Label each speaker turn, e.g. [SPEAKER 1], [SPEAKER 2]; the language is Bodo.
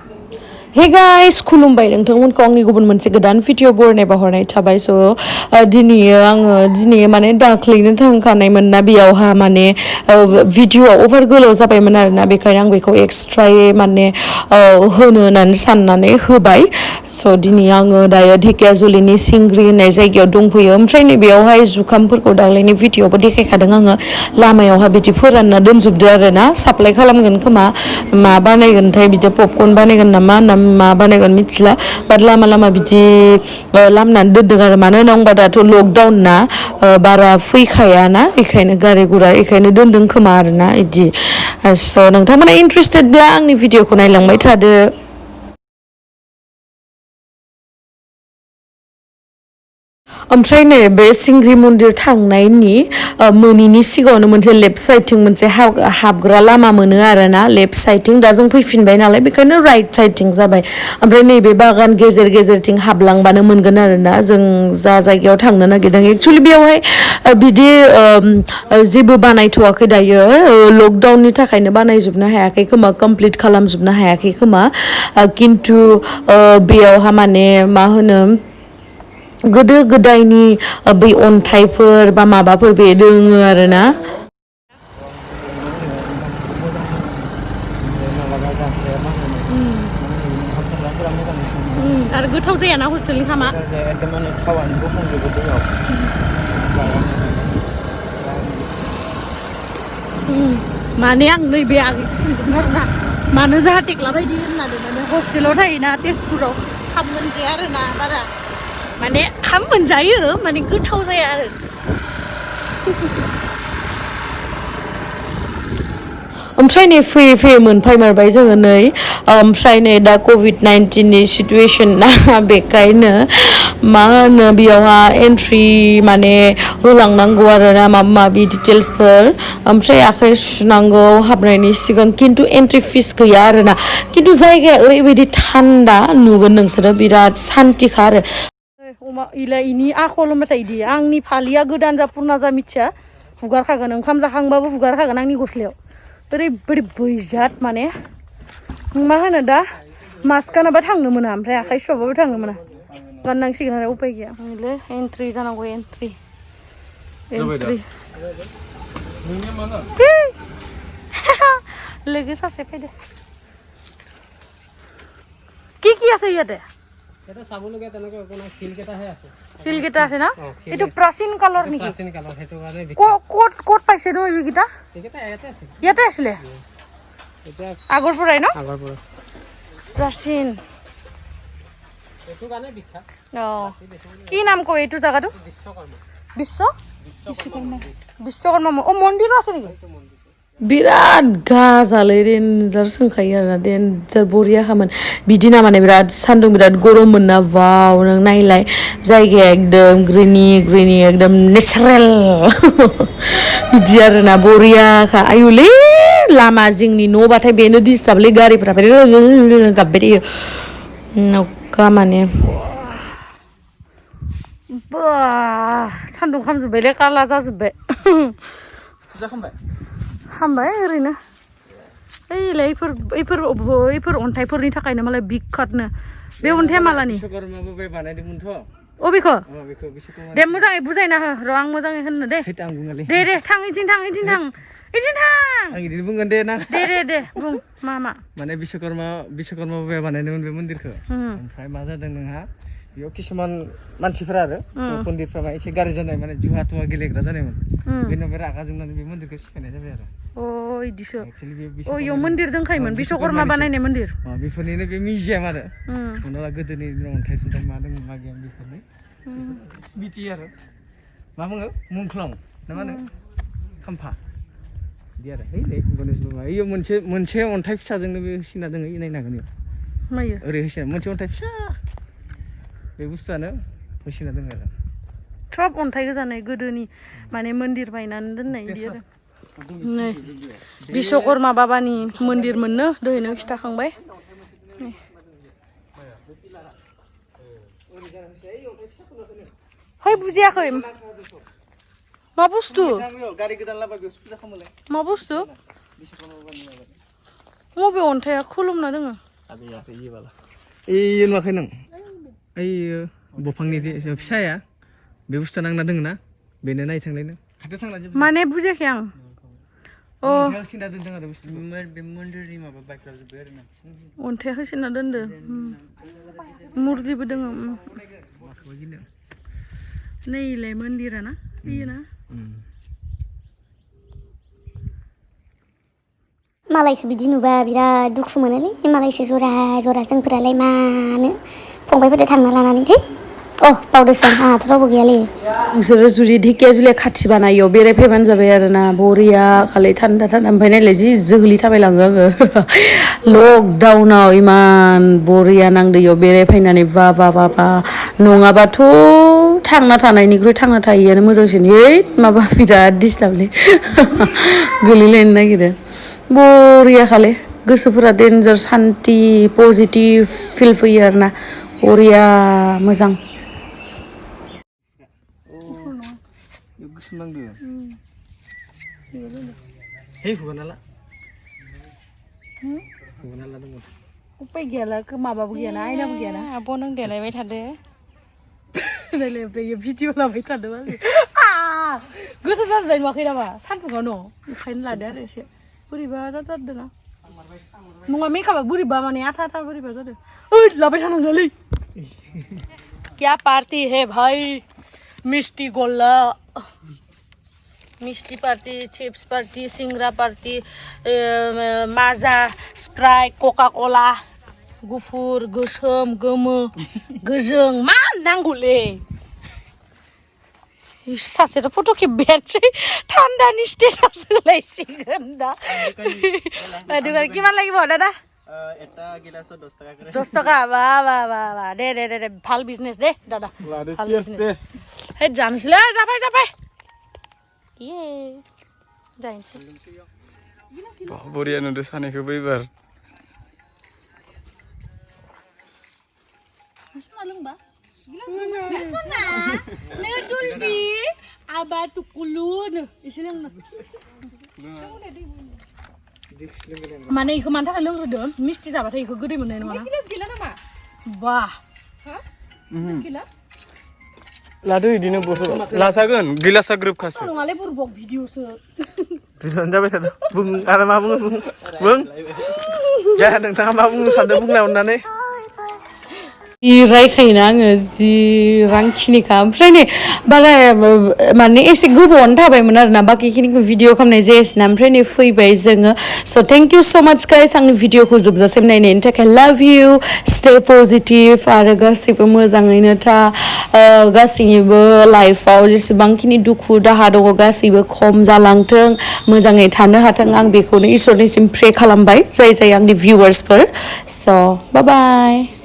[SPEAKER 1] Hey guys, खुलुमबाय नोंथांमोनखौ आंनि गुबुन मोनसे गोदान भिडिअ बरनायबा हरनाय थाबाय स' दिनै माने दाख्लैनो थांखानायमोन ना बेयावहा माने भिडिअ ओभार गोलाव जाबायमोन आरोना बेखायनो आं बेखौ एक्सट्रायै माने होनो होननानै साननानै होबाय स' दिनै आङो दायो धेकियाजुलिनि सिंग्रि होननाय जायगायाव दंफैयो ओमफ्राय नैबेयावहाय जुखामफोरखौ दाख्लैनि भिडिअआवबो देखायखादों आङो लामायावहा बिदि फोरानना दोनजोबदो आरोना साप्लाय खालामगोन खोमा मा बानायगोनथाय बिदि पपकर्न बानायगोन नामा ना मा बानायगोन मिथिला बाट लामा लामा बिदि लामनानै दोनदों आरो मानो होनना बुंबा दाथ' लकडाउन ना बारा फैखायाना बेखायनो गारि गुरा बेखायनो दोनदों खोमा आरोना इदि स' नोंथांमोना इन्ट्रेस्टेडब्ला आंनि भिडिअखौ नायलांबाय थादो ओमफ्राय नै बे सिंग्रि मन्दिर थांनायनि मोनैनि सिगाङावनो मोनसे लेफ्ट साइडथिं मोनसे हाबग्रा लामा मोनो आरोना लेफ्ट साइडथिं दा जों फैफिनबाय नालाय बेखायनो राइट साइडथिं जाबाय ओमफ्राय नैबे बागान गेजेर गेजेरथिं हाबलांबानो मोनगोन आरोना जों जा जायगायाव थांनो नागिरदों एक्सुवेलि बेयावहाय बिदि जेबो बानायथ'वाखै दायो लकडाउननि थाखायनो बानायजोबनो हायाखै खोमा कमप्लिट खालामजोबनो हायाखै खोमा खिन्थु बेयावहा माने मा होनो गोदो गोदायनि बै अन्थाइफोर बा माबाफोर बे दोङो आरोना आरो गोथाव जायाना हस्टेलनि खामा माने आं नैबे आगैखौ सोंदों आरोना मानो जाहा टेक्ला बायदि होननानै माने हस्टेलाव थायोना तेजपुराव खाम मोनजाया आरोना बारा माने खाम मोनजायो माने गोथाव जाया आरो ओमफ्राय नै फैयै फैयै मोनफैमारबाय जोङो नै ओमफ्राय नै दा कभिड-19नि सिटुवेसन ना बेखायनो मा होनो बेयावहा एन्ट्रि माने होलांनांगौ आरोना माबा माबि डिटेल्सफोर ओमफ्राय आखाइ सुनांगौ हाबनायनि सिगां खिन्थु एन्ट्रि फिस गैया आरोना खिन्थु जायगाया ओरैबायदि थान्दा नुगोन नोंसोरो बिराद सान्तिखा आरो अमा इनि आखल होनबाथाय इदि आंनि फालिया गोदान जा पुरना जा मिथिया हुगारखागोन ओंखाम जाखांबाबो हुगारखागोन आंनि गस्लायाव ओरैबायदि बैजात माने मा होनो दा मास्क गानाबा थांनो मोना ओमफ्राय आखाइ सुवाबाबो थांनो मोना गाननांसिगोन आरो उपाय गैया नैलै एन्ट्रि जानांगौ एन्ट्रि लोगो सासे फैदो কি আছে ইয়াতে এটা চাবলগীয়া তেনেকৈ কোনো ফিলকেটাহে আছে ফিলকেটা আছে না এটো প্ৰাচীন কালৰ নেকি প্ৰাচীন কালৰ হেতু কাৰণে কোট পাইছে ন এইগিটা এইগিটা ইয়াতে আসলে এটা আগৰ পৰাই ন আগৰ পৰা প্ৰাচীন এটো কাৰণে বিখ্যাত কি নাম কয় এইটো জায়গাটো বিশ্বকৰ্মা ও মন্দিৰ আছে নেকি बिराद गाजालै डेन्जार सोंखायो आरोना डेन्जार बरियाखामोन बिदिना माने बिराद सान्दुं बिराद गरममोन ना वाव नों नायलाय जायगाया एकदम ग्रिनि एकदम नेचारेल बिदि आरोना बरियाखा आयुलै लामा जिंनि न'बाथाय बेनो डिस्टार्बलै गारिफ्रा गाबबाय थायो नौका माने सान्दुं खामजोब्बायलै काला जाजोब्बाय हामबाय ओरैनो ओइलाय बैफोर अन्थाइफोरनि थाखायनो मालाय बिखातनो बे अन्थाइया मालानि बिश्वकर्माबो बे बानायदोंमोनथ' बेखौ दे मोजाङै बुजायना हो र' आं मोजाङै होननो दे दे थां इथिं थां आं इदिनो बुंगोन दे ना दे बुं मा माने बिश्वकर्माबो बे बानायदोंमोन बे मन्दिरखौ ओमफ्राय मा जादों नोंहा बेयाव किसुमान मानसिफोरा आरो पन्डितफ्रा एसे गाज्रि जानाय माने जुवा तुवा गेलेग्रा जानायमोन बेनि उनाव रागा जोंनानै बे मन्दिरखौ सिफायनाय जाबाय आरो इदिसो इयाव मन्दिर दंखायोमोन बिश्वकर्मा बानायनाय मन्दिर बेफोरनिनो बे मिउजियाम आरो उनाव गोदोनि अन्थाइ सन्थाइ मा दङ मा गैया बेफोरनि मिथियो आरो मा बुङो मुंख्लं ना मा होनो खाम्फा बिदि आरो ओइलै गणेश बाबा इयाव मोनसे अन्थाइ फिसाजोंनो बे होसिना दङ नायनो हागोन इयाव मायो ओरै होसिना मोनसे अन्थाइ फिसा बे बुस्थुआनो होसिना दङ आरो सब अन्थाइ गोजानाय गोदोनि माने मन्दिर बायनानै दोननाय बिदि आरो नै बिश्वकर्मा बाबानि मन्दिर मोननो दहायनो खिथाखांबाय है बुजियाखै मा बुस्थु मा बुस्थु मबे अन्थाइया खुलुमना दोङो
[SPEAKER 2] Iya nuwakhai nang. Iya bofangni फिसाया बे बुस्थुआ नांना दोङो ना बेनो नाय थांलायनो खाथियाव थांना जोब
[SPEAKER 1] माने बुजियाखै आं अ
[SPEAKER 2] सिना दोनदों आरो बुस्थु बे मन्दिरनि माबा बायख्ला जोब्बाय आरो ना
[SPEAKER 1] अन्थाइ होसिनना दोनदो मुरलिबो दोङो नैलाय मन्दिरा ना इयो ना
[SPEAKER 3] मालायखौ बिदि नुबा बिराद दुखु मोनोलै मालायसो जरा जरा जोंफोरालाय मानो फंबायफोरजों थांना लानानै थै अ बावदोसो आं आंहाथ' रावबो गैयालै
[SPEAKER 1] नोंसोरो जुदि ढेकियाजुलिया खाथि बानायो बेरायफैबानो जाबाय आरो ना बरिया खालि थान्दा थान्दा ओमफ्राय नायलाय जि जोहोलि थाबायलाङो आङो लकडाउनाव इमान बरिया नांदो इयाव बेरायफैनानै बा बा बा बा नङाबाथ' थांना थानायनिख्रुइ थांना थायैयानो मोजांसिन है माबा बिराद डिस्टार्बलै गोलैलायनो नागिरो बरिया खालि गोसोफोरा डेन्जार सान्ति पजिटिभ फिल फैयो आरो ना बरिया मोजां
[SPEAKER 2] गोसोम नांदो हे हुगानाला हुगानाला दङ
[SPEAKER 1] उपाय गैयाला माबाबो गैयाना आयनाबो गैयाना
[SPEAKER 4] आब' नों देलायबाय थादो
[SPEAKER 1] नायलाय ओमफ्राय भिडिअ लाबाय थादों गोसोम जाजोबबाय नुवाखै नामा सानदुङाव न' ओंखायनो लादो आरो एसे बोरैबा जाथारदों ना नङा मेकआपा बोरैबा माने आथा आथा बोरैबा जादों ओइ लाबाय थानांगौलै क्या पार्टी है भाई मिस्टी गोल्ला मिस्टी पार्टी चिप्स पार्टी सिंग्रा पार्टी माजा स्प्राइट कका कला गुफुर गोसोम गोमो गोजों मा नांगौलै सासेथ' फट' खेबबायानोसै थान्दानि स्टेटास होलायसिगोन दा दোकान किमान লাগিব দাদা
[SPEAKER 2] এটা গিলাসত 10 টাকা করে
[SPEAKER 1] 10 টাকা বা বা বা বা দে দে দে ভাল বিজনেস দে দাদা ভাল বিজনেস হে জানছিলে যাবাই যাবাই ইয়ে जायनोसै
[SPEAKER 2] बरिया नुदो सानैखौबो एबार
[SPEAKER 1] Malungba? Nasuna? Nedulbi? Aba tukulun. Isilang na. Mana iko man थाखाय लोंग्रोदो मिस्टि जाबाथाय इखौ गोदै मोननाय नङा ना गिलास गैला नामा बा हा गिलास गैला
[SPEAKER 2] लादो इदिनो बथल लासागोन गिलासा ग्रोबखासो
[SPEAKER 1] नङालै बुरबक भिडिअसो
[SPEAKER 2] बिदिनो जाबाय थादो बुं आरो मा बुङो बुं जाया नोंथाङा मा बुंनो सानदों बुंलाय अननानै
[SPEAKER 1] रायखायोना आङो जि रांखिनिखा ओमफ्राय नै बारा माने एसे गोबावानो थाबायमोन आरोना बाकिखिनिखौ भिडिअ खालामनाय जायासैना ओमफ्राय नै फैबाय जोङो स' थेंक इउ स' माच गाइस आंनि भिडिअखौ जोबजासिम नायनायनि थाखाय लाभ इउ स्टे पजिटिभ आरो गासैबो मोजाङैनो था गासैनिबो लाइफआव जेसेबांखिनि दुखु दाहा दङ गासैबो खम जालांथों मोजाङै थानो हाथों आं बेखौनो इसोरनिसिम प्रे खालामबाय जाय जाय आंनि भिउवार्सफोर स' बाय बाय